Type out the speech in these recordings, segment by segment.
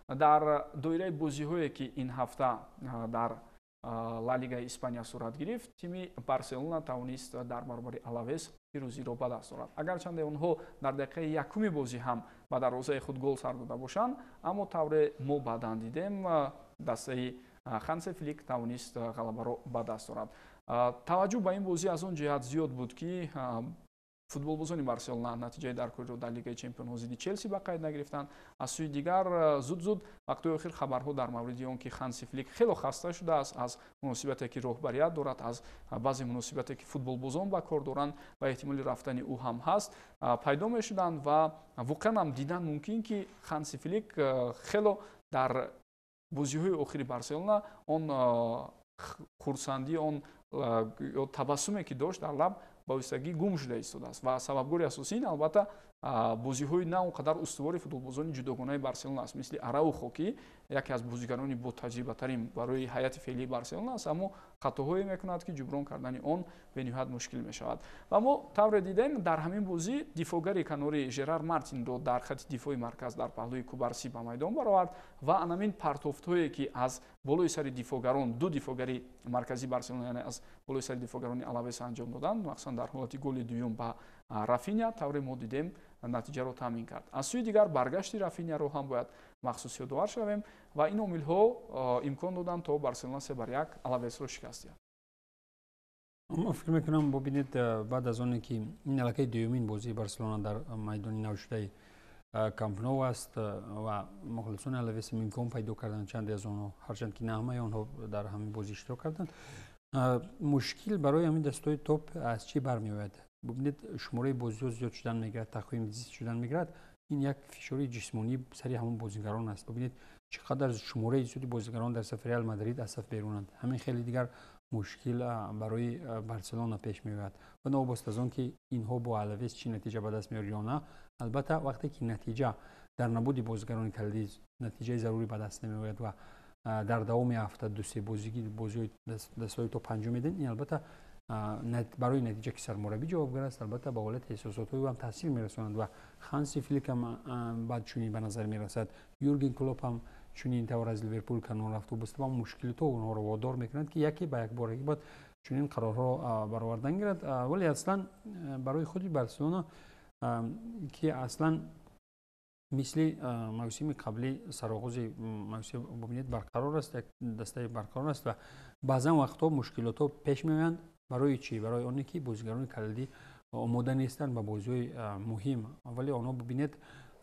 Дар доираи бозиҳое, ки ин ҳафта дар Ла Лигаи Испания сурат гирифт, тими Барселона тавонист дар баробари Алавес пирӯзиро ба даст орад. Агарчанде онҳо дар дақиқаи якуми бозӣ ҳам ба дарвозаи худ гол сар дода бошанд, аммо тавре мо баъдан дидем, дастаи Ханси Флик тавонист ғалабаро ба даст орад. Таваҷҷӯҳ ба ин бозӣ аз он ҷиҳат зиёд буд, ки футболбозони Барселона натиҷаи даркориро дар Лигаи чемпионҳо зидди Челси ба қайд нагирифтанд. Аз сӯи дигар, зуд зуд вақтҳои охир хабарҳо дар мавриди он, ки Ханси Флик хело хаста шудааст аз муносибате, ки роҳбарият дорад, аз баъзе муносибате, ки футболбозон ба кор доранд, ва эҳтимоли рафтани ӯ ҳам ҳаст, пайдо мешуданд. Ва воқеан ҳам дидан мумкин, ки Ханси Флик хело дар бозиҳои охири Барселона он хурсандӣ, он ё табассуме, ки дошт дар лаб, ба воситагӣ гум шуда истодааст. Ва сабабгори асосӣ ин, албатта, бозиҳои на он қадар устувори футболбозони ҷудогонаи Барселона аст, мисли Араухо, ки яке аз бозигарони ботаҷрибатарин барои ҳайати феълии Барселона аст, аммо хатоҳое мекунад, ки ҷуброн кардани он бениҳоят мушкил мешавад. Ва мо тавре дидем, дар ҳамин бозӣ дифоъгари канори Жерар Мартинро дар хати дифои марказ дар паҳлӯи Кубарсӣ ба майдон баровард ва анамин партофтҳое, ки аз болои сари дифоъгарон, ду дифоъгари марказии Барселона, яъне аз болои сари дифоъгарони Алавес анҷом доданд, махсусан дар ҳолати голи дуюм ба Рафиня, тавре мо дидем, натиҷаро таъмин кард. Аз сӯи дигар, баргашти Рафиняро ҳам бояд махсус ёдовар шавем ва ин омилҳо имкон доданд, то Барселона 3-1 Алавесро шикаст диҳад. Ман фикр мекунам, бубинед, баъд аз оне ки ин аллакай дуюмин бозии Барселона дар майдони навшудаи Камп Ноу аст ва мухлисони Алавес имкон пайдо карданд, чанде аз онҳо, ҳарчанд ки на ҳамаи онҳо дар ҳамин бозӣ иштирок карданд. Мушкил барои ҳамин дастаҳои топ аз чӣ бармеояд? Бубинед, шумораи бозиҳо зиёд шудан мегирад, тақвим зист шудан мегирад. Ин як фишори ҷисмонӣ сари ҳамон бозигарон аст. Бубинед, чӣ қадар шумораи зиёди бозигарон дар сафи Реал Мадрид аз саф берунанд. Ҳамин хеле дигар мушкил барои Барселона пеш меояд ва новобаста аз он ки инҳо бо Алавес чӣ натиҷа ба даст меорад ё на, албатта, вақте ки натиҷа дар набуди бозигарони калидӣ натиҷаи зарурӣ ба даст намеояд ва дар давоми ҳафта дусе бозиҳои дастаҳои то панҷум медиҳанд, ин албатта барои натиҷа, ки сармураббӣ ҷавобгар аст, албатта ба ҳолати эҳсосотҳои ӯ ҳам таъсир мерасонад. Ва Ханси Флик ҳам баъд чунин ба назар мерасад, Юрген Клоп ҳам чунин тавр аз Ливерпул канор рафт. Вобаста ба мушкилотҳо онҳоро водор мекунад, ки яке ба якборагӣ бояд чунин қарорҳо баровардан гирад. Вале аслан барои худи Барселона, ки аслан мисли мавсими қаблӣ сароғози мавсим, бубинед, барқарор аст, як дастаи барқарор аст ва баъзан вақтҳо мушкилотҳо пеш меоянд. Барои чӣ? Барои оне ки бозигарони калидӣ омода нестанд ба бозиҳои муҳим. Вале онҳо, бубинед,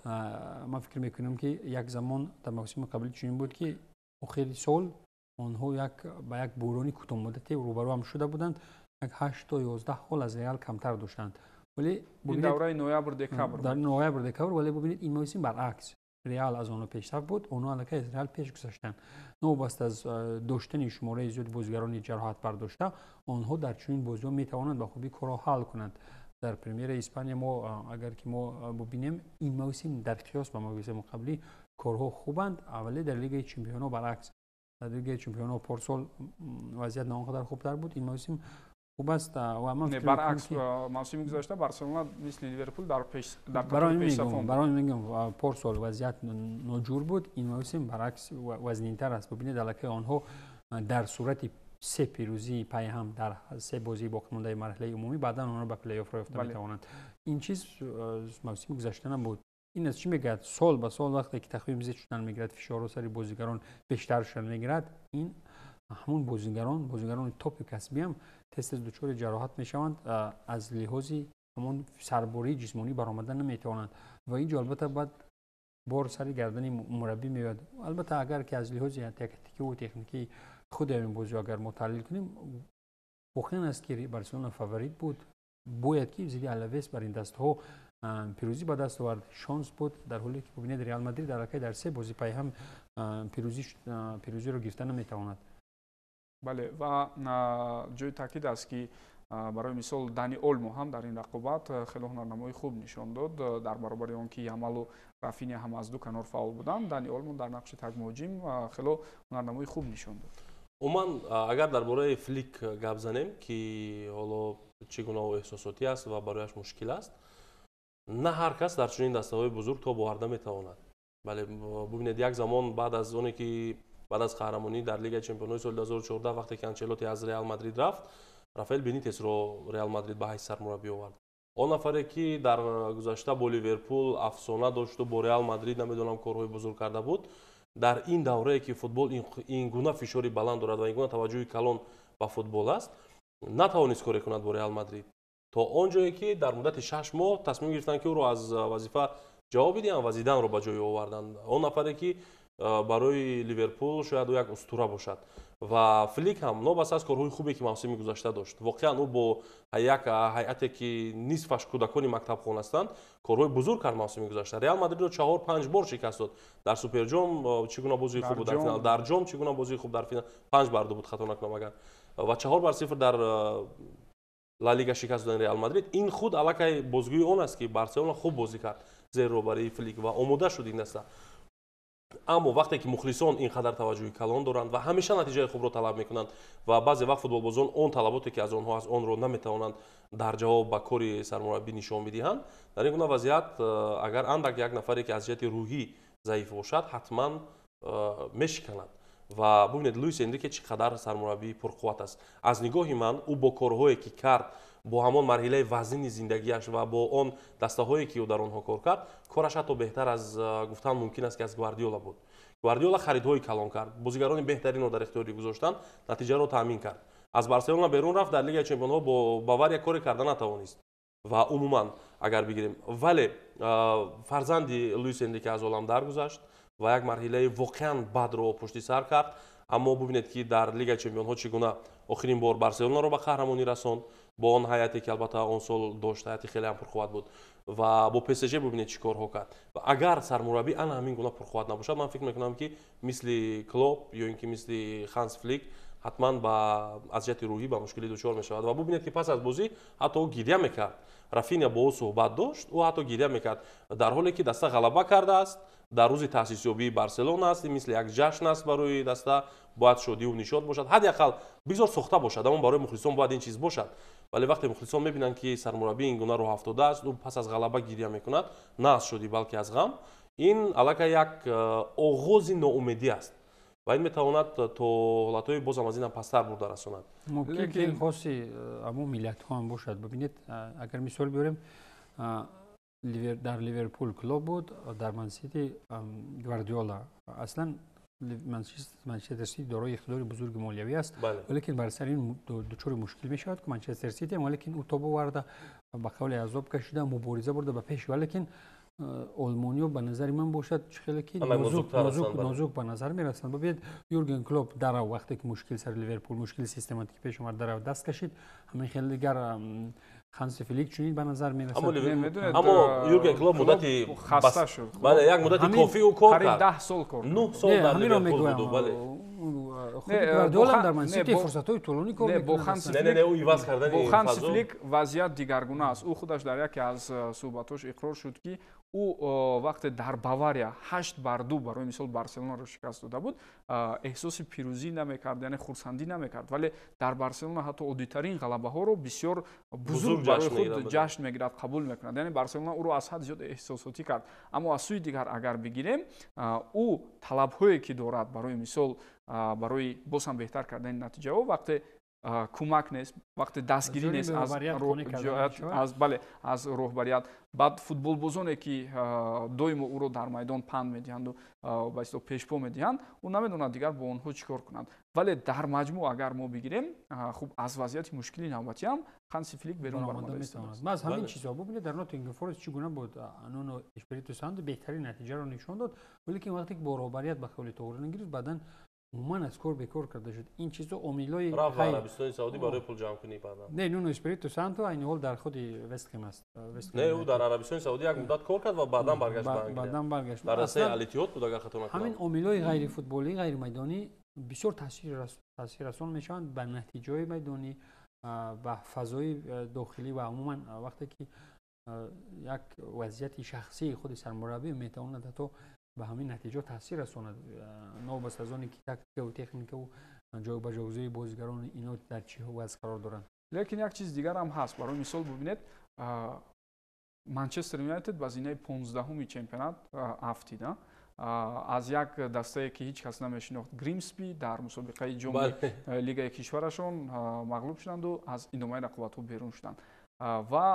ман фикр мекунам, ки як замон дар мавсими қаблӣ чунин буд, ки охири сол онҳо як ба як буҳрони кӯтоҳмуддате рӯбарӯ ҳам шуда буданд, як 8 то 11 хол аз Реал камтар доштанд. Вале давраи ноябр декабр. Дар ноябр декабр. Вале бубинед, ин мавсим баръакс, Реал аз онҳо пешсаф буд, онҳо аллакай аз Реал пеш гузаштанд. Новобаста аз доштани шумораи зиёди бозигарони ҷароҳат бардошта, онҳо дар чунин бозиҳо метавонанд ба хубӣ корро ҳал кунанд. Дар Премьераи Испания мо, агар ки мо бубинем, ин мавсим дар қиёс ба мавсими қаблӣ корҳо хубанд, вале дар Лигаи чемпионҳо баръакс. Дар Лигаи чемпионҳо порсол вазъият на он қадар хубтар буд, ин мавсим хуб аст ва ман баръакс, мавсими гузашта Барселона мисли Ливерпул дар пеш дар барои мегӯям, порсол вазъият ноҷур буд, ин мавсим баръакс вазнинтар аст. Бубинед, аллакай онҳо дар сурати се пирӯзии пайҳам дар се бозии боқимондаи марҳилаи умумӣ баъдан онҳо ба плейоф роҳ ёфта метавонанд. Ин чиз мавсими гузашта набуд. Ин аз чӣ мегӯяд? Сол ба сол вақте ки тақвим зиёд шудан мегирад, фишорҳо сари бозигарон бештар шудан мегирад, ин ҳамон бозигарон, бозигарони топи касбиам тез тез дучори ҷароҳат мешаванд, аз лиҳози ҳамон сарбории ҷисмонӣ баромада наметавонанд. Ва ин ҷо албатта баъд бор сари гардани мураббӣ меояд. Албатта, агар ки аз лиҳози тактикиву техникии худи ҳамин бозиҳо агар мо таҳлил кунем, воқеан аст, ки Барселона фаворит буд, бояд ки зидди Алавес бар ин дастҳо пирӯзӣ ба даст овард, шонс буд. Дар ҳоле ки, бубинед, Реал Мадрид аллакай дар се бозӣ пайҳам пирӯзиро гирифта наметавонад. Бале, ва ҷои таъкид аст, ки барои мисол Дани Олмо ҳам дар ин рақобат хеле ҳунарнамои хуб нишон дод. Дар баробари он ки Ямалу Рафиня ҳам аз ду канор фаъол буданд, Дани Олмо дар нақши такмуҳоҷим хело ҳунарнамои хуб нишон дод. Умуман, агар дар бораи Флик гап занем, ки ҳоло чӣ гуна эҳсосотӣ аст ва барояш мушкил аст, на ҳар кас дар чунин дастаҳои бузург тоб оварда метавонад. Бале, бубинед, як замон баъд аз оне ки баъд аз қаҳрамонӣ дар Лигаи чемпионҳои соли 2014, вақте ки Анчелоти аз Реал Мадрид рафт, Рафаэл Бенитесро Реал Мадрид ба ҳайси сармураббӣ овард. Он нафаре ки дар гузашта бо Ливерпул афсона дошту бо Реал Мадрид, намедонам, корҳои бузург карда буд, дар ин даврае ки футбол ин гуна фишори баланд дорад ва ин гуна таваҷҷӯҳи калон ба футбол аст, натавонист коре кунад бо Реал Мадрид, то он ҷое ки дар муддати 6 моҳ тасмим гирифтанд, ки ӯро аз вазифа ҷавоб бидиҳанд ва Зиданро ба ҷои оварданд, он нафаре ки барои Ливерпул шояд ӯ як устура бошад. Ва Флик ҳам, новобаста аз корҳои хубе ки мавсими гузашта дошт, воқеан ӯ бо як ҳайате ки нисфаш кӯдакони мактабхон ҳастанд, корҳои бузург кард. Мавсими гузашта Реал Мадридро чаҳор панҷ бор шикаст дод. Дар Суперҷом чӣ гуна бозии хуб буд дар финал, дар ҷом чӣ гуна бозии хуб дар финал, 5-2 буд, хато накунам агар, ва 4-0 дар Ла Лига шикаст додани Реал Мадрид, ин худ аллакай бозгӯи он аст, ки Барселона хуб бозӣ кард зери роҳбарии Флик ва омода шуд ин даста. Аммо вақте ки мухлисон ин қадар таваҷҷӯҳи калон доранд ва ҳамеша натиҷаи хубро талаб мекунанд ва баъзе вақт футболбозон он талаботе ки аз онҳо аст, онро наметавонанд дар ҷавоб ба кори сармураббӣ нишон бидиҳанд, дар ин гуна вазъият агар андак як нафаре ки аз ҷиҳати рӯҳӣ заиф бошад, ҳатман мешиканад. Ва бубинед, Луис Энрике чӣ қадар сармураббии пурқувват аст. Аз нигоҳи ман, ӯ бо корҳое ки кард, бо ҳамон марҳилаи вазнини зиндагиаш ва бо он дастаҳое ки ӯ дар онҳо кор кард, кораш ҳатто беҳтар аз, гуфтан мумкин аст, ки аз Гвардиола буд. Гвардиола харидҳои калон кард, бозигарони беҳтаринро дар ихтиёри гузоштанд, натиҷаро таъмин кард, аз Барселона берун рафт, дар Лигаи чемпионҳо бо Бавария коре карда натавонист. Ва умуман агар бигирем, вале фарзанди Луис Энрике аз олам даргузашт ва як марҳилаи воқеан бадро пушти сар кард. Аммо бубинед, ки дар Лигаи чемпионҳо чӣ гуна охирин бор Барселонаро ба қаҳрамонӣ расонд, бо он ҳайате ки албатта он сол дошт, ҳайати хеле ҳам пурқувват буд, ва бо ПСЖ бубинед, чӣ корҳо кард. Ва агар сармураббӣ ана ҳамин гуна пурқувват набошад, ман фикр мекунам, ки мисли Клоп ё ин ки мисли Ханс Флик ҳатман ба аз ҷиҳати рӯҳӣ ба мушкилӣ дучор мешавад. Ва бубинед, ки пас аз бозӣ ҳатто ӯ гиря мекард. Рафиня бо ӯ суҳбат дошт, ӯ ҳатто гиря мекард, дар ҳоле ки даста ғалаба кардааст, дар рӯзи таъсисёбии Барселона аст, мисли як ҷашн аст барои даста, бояд шодиву нишод бошад, ҳадди ақал бигзор сохта бошад, аммо барои мухлисон бояд ин чиз бошад. Вале вақте мухлисон мебинанд, ки сармураббӣ ин гуна роҳ афтодааст, ӯ пас аз ғалаба гиря мекунад, на аз шодӣ, балки аз ғам, ин аллакай як оғози ноумедӣ аст ва ин метавонад то ҳолатҳои бозам аз ин ҳам пасттар бурда расонад. Мумкин ки ин хоси ҳамон миллатҳо ҳам бошад. Бибинед, агар мисол биёрем, дар Ливерпул Клоп буд, дар Мансити Гвардиола. Аслан Манчестер Сити дорои иқтидори бузурги молиявӣ аст, валекин бар сари ин дучори мушкил мешавад, ки Манчестер Сити, валекин ӯ тоб оварда, ба қавли азоб кашида, мубориза бурда ба пеш. Валекин олмониё, ба назари ман бошад, чӣ хеле ки нозук ба назар мерасанд. Бибинед, Юрген Клоп дарав вақте ки мушкил сари Ливерпул, мушкили систематикӣ пеш омад, дарав даст кашид. Ҳамин хеле дигар Ханси Флик чунин ба назар мерасад. Аммо Юрген Клоп муддати хаста шуд. Бале, як муддати кофӣ ӯ кор кард. 10 сол кор. 9 сол дар Ливерпул буд, бале. Гвардиола дар Мансити фурсатҳои тӯлонӣ кор. Не, не, не, ӯ иваз кардани Бо Ханси Флик вазъият дигаргуна аст. Ӯ худаш дар яке аз суҳбатҳош иқрор шуд, ки ӯ вақте дар Бавария 8-2, барои мисол, Барселонаро шикаст дода буд, эҳсоси пирӯзӣ намекард, яъне хурсандӣ намекард, вале дар Барселона ҳатто оддитарин ғалабаҳоро бисёр бузург барои худ ҷашн мегирад, қабул мекунад. Яъне Барселона ӯро аз ҳад зиёд эҳсосотӣ кард. Аммо аз сӯи дигар агар бигирем, ӯ талабҳое ки дорад, барои мисол, барои боз ҳам беҳтар кардани натиҷаҳо, вақте кӯмак нест, вақте дастгирӣ нест аз, бале, аз роҳбарият, баъд футболбозоне ки доимо ӯро дар майдон панд медиҳанду ба истилоҳ пешпо медиҳанд, ӯ намедонад дигар бо онҳо чӣ кор кунад. Вале дар маҷмӯъ агар мо бигирем, хуб, аз вазъияти мушкили навбатӣ ҳам Ханси Флик берун баромада. Маз ҳамин чизҳо бубинед, дар Ноттингем Форест чӣ гуна буд. Нуно Эшпириту Санту беҳтарин натиҷаро нишон дод, валекин вақте ки бо роҳбарият ба қавли тоғрӣ нагирифт, баъдан умуман аз кор бекор карда шуд. Ин чизо омилҳои Рафт ба Арабистони Саудӣ барои пулҷамъкунӣ баъдан. Не, Нуно Эспириту Санту айни ҳол дар худи Вестхем аст. Не, ӯ дар Арабистони Саудӣ як муддат кор кард ва баъдан баргашт ба Англия. Баъдан баргашт. Дар дастаи Ал-Иттиҳод буд, агар хато накунам. Ҳамин омилҳои ғайрифутболӣ, ғайримайдонӣ бисёр таъсиррасон мешаванд ба натиҷаҳои майдонӣ, ба фазои дохилӣ ва умуман вақте ки як вазъияти шахсии худи сармураббӣ метавонад ҳатто ба ҳамин натиҷа таъсир расонад, новобаста аз оне ки тактикаву техникаву ҷойбаҷогузории бозигарон ино дар чӣ вазъ қарор доранд. Лекин як чиз дигар ҳам ҳаст. Барои мисол, бубинед, Манчестер Юнайтед ба зинаи 15-уми чемпионат афтида. Аз як дастае, ки ҳеҷ кас намешинохт, Гримсби, дар мусобиқаи ҷоми лигаи кишварашон мағлуб шуданду аз идомаи рақобатҳо берун шуданд ва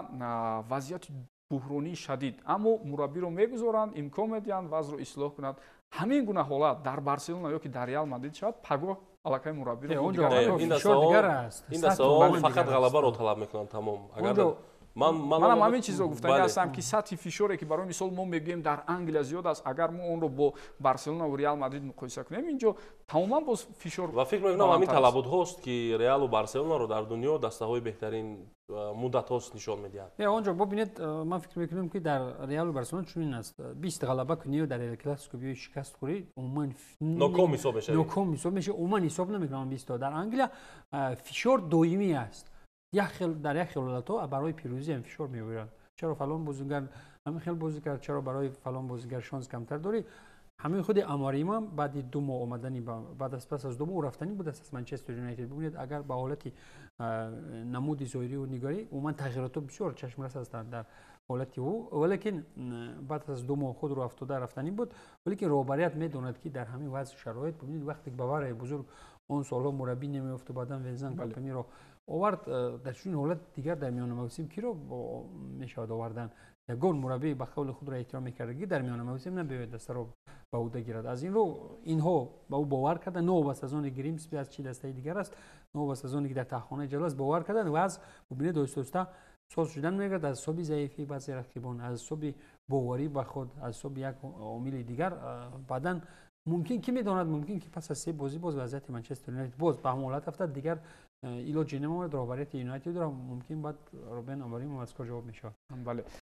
вазъияти буҳронии шадид. Аммо мураббиро мегузоранд, имкон медиҳанд вазъро ислоҳ кунад. Ҳамин гуна ҳолат дар Барселона ё ки дар Реал Мадрид шавад, пагоҳ аллакай мураббиро Ин дастаҳо фақат ғалабаро талаб мекунанд, тамом. Агар Манам ҳамин чизро гуфтанӣ ҳастам, ки сатҳи фишоре, ки барои мисол мо мегӯем дар Англия зиёд аст, агар мо онро бо Барселона ва Реал Мадрид муқоиса кунем, инҷо тамоман боз фишор Ва фикр мекунам, ҳамин талаботҳост, ки Реалу Барселонаро дар дунё дастаҳои беҳтарин муддатҳост нишон медиҳад. Он ҷо бубинед, ман фикр мекунам, ки дар Реалу Барселона чунин аст: 20 ғалаба кунию дар Эл Классико биёи шикаст хӯрӣ, умуман ноком ҳисоб мешавӣ. Ноком ҳисоб мешавӣ, умуман ҳисоб намекунам 20-то. Дар Англия фишор доимӣ аст. Як хел дар як хел ҳолатҳо барои пирӯзӣ ҳам фишор меоваранд: чаро фалон бозингар ҳамин хел бозӣ кард, чаро барои фалон бозингар шанс камтар дорӣ? Ҳамин худи Аморимам баъди 2 моҳ омадани, баъд аз пас аз 2 моҳ ӯ рафтанӣ буд аз Манчестер Юнайтед. Бубинед, агар ба ҳолати намуди зоҳирии ӯ нигарӣ, умуман тағйиротҳо бисёр чашмрас ҳастанд дар ҳолати ӯ. Валекин баъд аз 2 моҳ худро афтода рафтанӣ буд. Валекин роҳбарият медонад, ки дар ҳамин вазъи шароит, бубинед, вақте Баварияи бузург он солҳо мураббӣ намеёфту баъдан Венсан Компаниро овард, дар чунин ҳолат дигар дар миёна мавсим киро мешавад овардан? Ягон мураббӣ ба қавли худро эҳтиром мекардагӣ дар миёна мавсим набиёяд, дастаро ба ӯҳда гирад. Аз ин рӯ инҳо ба ӯ бовар карданд, новобаста аз оне Гримсби аз чӣ дастаи дигар аст, новобаста аз оне ки дар таҳхонаи ҷалол аст, бовар карданд. Вазъ, бубинед, оҳиста оҳиста соз шудан мегардад аз ҳисоби заифии баъзе рақибон, аз ҳисоби боварӣ ба худ, аз ҳисоби як омили дигар. Баъдан мумкин, ки медонад, мумкин ки пас аз се бозӣ боз вазъияти Манчестер Юнайтед боз ба ҳамон ҳолат афтад, дигар илоҷе намонад роҳбарияти Юнайтедро, мумкин баъд Рубен Аморим аз кор ҷавоб мешавад. Бале.